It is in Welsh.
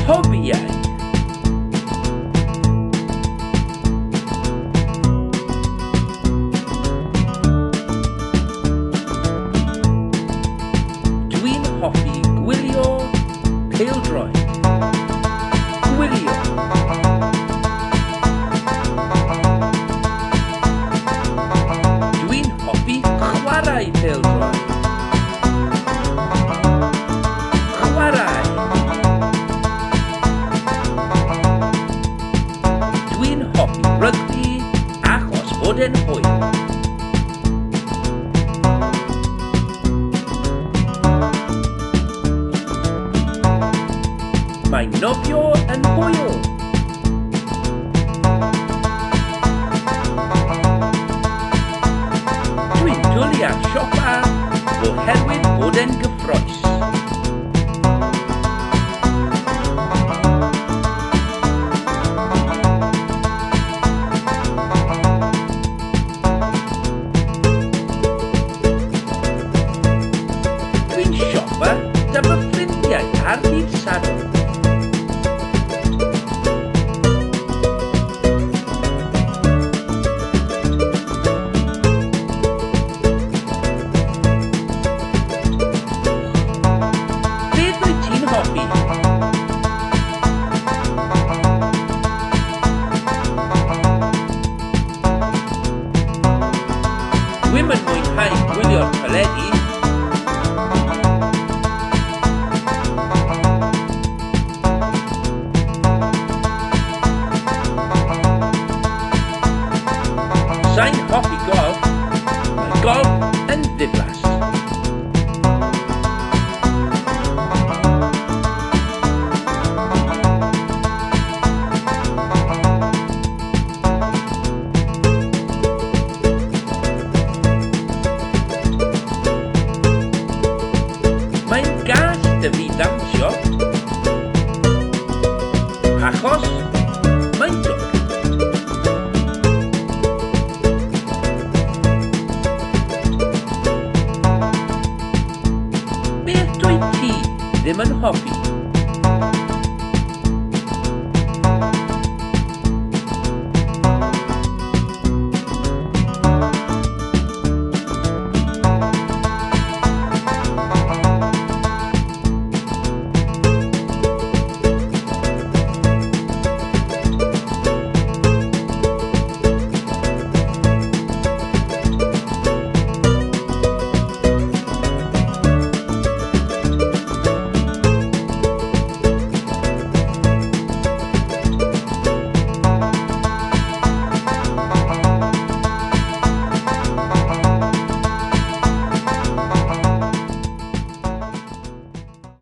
Hobïau. Dwi'n hoffi gwylio pêl-droed. Gwylio. Dwi'n hoffi chwarae pêl-droed. Chwarae. Dwi'n hoffi rygbi achos bod e'n hwyl. Mae nofio yn hwyl. Dwi'n dwlu ar siopa oherwydd bod e'n gyffrous. Dwi'n siopa 'da fy ffrindiau ar ddydd Sadwrn. Beth wyt ti'n hoffi? Dwi'm yn mwynhau gwylio'r teledu. Sai'n hoffi golf. Mae golf yn ddiflas. Mae'n gas 'da fi ddawnsio achos mae'n dwp. Beth dwyt ti ddim yn hoffi?